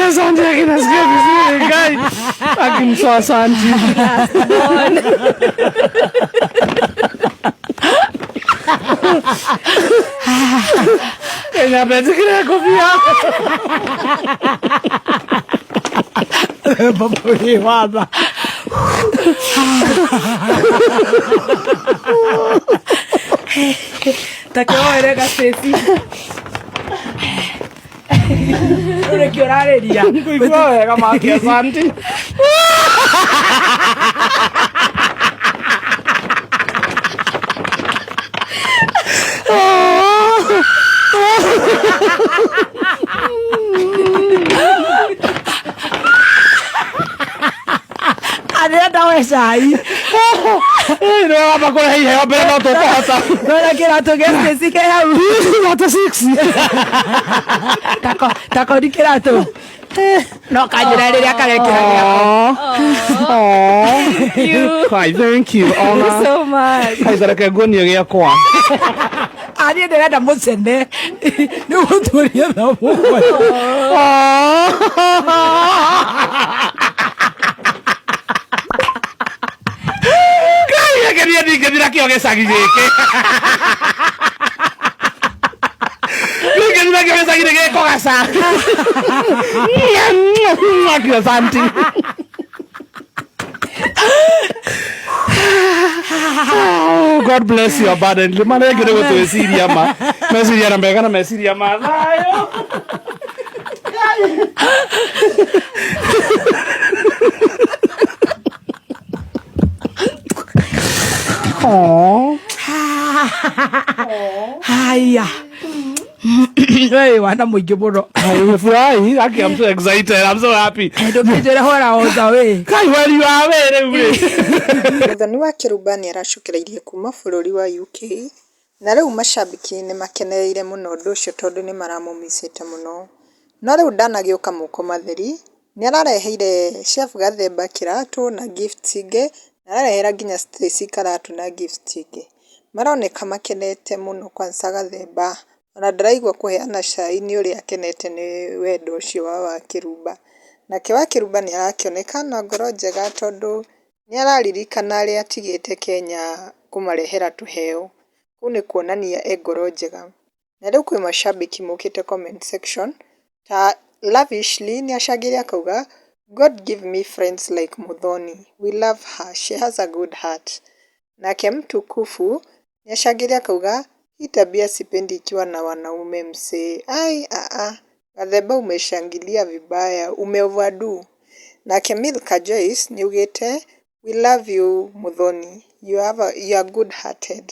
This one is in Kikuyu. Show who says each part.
Speaker 1: Asante, lakini nasikia vizuri guy. Akimtoa asante. Kenya betikire kobia.
Speaker 2: Baba watha.
Speaker 3: Takeoere gacĩci. Rĩu nĩkĩo ũrarĩria.
Speaker 1: Ngũigua wega maki asante.
Speaker 2: Arĩrenda we cai.
Speaker 1: Nĩ wamba kũrehe iheo mbere no tũkũhota.
Speaker 3: Nona kĩratũ gĩa Stacy ke hau.
Speaker 1: Kiratũ 6.
Speaker 3: Tako takoni kĩratũ. No kanjĩra rĩrĩa karekĩra gĩako.
Speaker 1: Hi, thank you. Ona.
Speaker 4: so much.
Speaker 1: Kai reke nguonie gĩakwa.
Speaker 2: Niĩ ndĩrenda mũcene. Nĩ gũtuĩria thaa mũgwanja.
Speaker 1: Ngai reke niĩ ndingĩthira kĩo gĩcagi gĩkĩ. Ndingĩthira kĩo gĩcagi nĩ gĩkũgaca. Mwaki asante. Oh, God bless you abundantly. Mana rĩngĩ nĩ gũtwĩciria ma. Meciria na mega na meciria ma thayũ. Aw.
Speaker 2: Haya. Wĩ wana mũingĩ mũno.
Speaker 1: Nimefurahi. Aki, I'm so excited. I'm so happy.
Speaker 2: Ndũkĩnjĩre hora oza wĩ.
Speaker 1: Kai where you are we rĩu rĩ.
Speaker 5: Muthoni wa Kĩrumba nĩaracokereirie kuma bũrũri wa UK na rĩu macambĩki nĩmakenereire mũno ũndũ ũcio tondũ nĩmaramũmicĩte mũno. No rĩu ndanagĩũka moko matheri, nĩarareheire Chef Gathemba kĩratũ na gifts ingĩ, na ararehera nginya Stacy karatũ na gifts ingĩ. Maroneka makenete mũno kwanza Gathemba ona ndaraigua kũheana cai nĩ ũrĩa akenete nĩ wendo ũcio wa Wakĩrumba. Nake Wakĩrumba nĩarakĩoneka na ngoro njega tondũ nĩararirikana arĩa atigĩte Kenya kũmarehera tũheo. Kũu nĩ kuonania e ngoro njega. Na rĩu kwĩ macambĩki mokĩte comment section ta Lavishly nĩacangĩire akauga God give me friends like Muthoni. We love her. She has a good heart. Nake Mtukufu nĩacangĩire akauga hii tabia sipendi ikiwa na wanaume msee. Ai aa Gathemba umeshangilia vibaya, ume overdo. Nake Milka Joyce nĩaugĩte we love you Muthoni, you are good hearted.